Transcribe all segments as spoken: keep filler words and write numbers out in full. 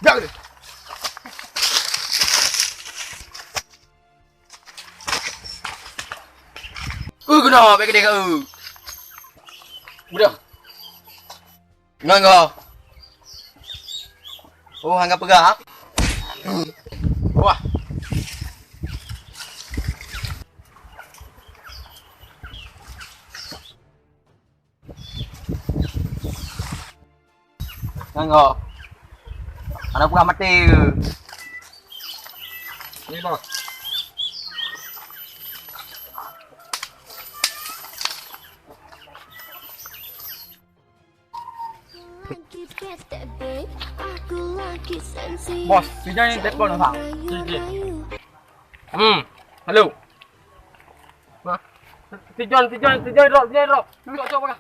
Jak deh. Uh, kena, baik kedai kau. Udah. Ngon kau. Oh, hang ka peugah, ha? Wah. Ngon kau. Aneuk buah maté ke? Ni, Bos. Bos, si John ni telepon, Bang. Hmm, halo. Wah. Si John, si John, si John drop, si John drop. Cok, cok, pakai.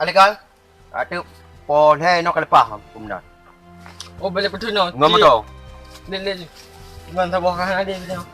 Alekal, atu po lhèe nyoe ka leupah, Komandan. Oh, boleh betul no. Ngon moto. Lé, lé, lé. Ngon saboh kah ada betul.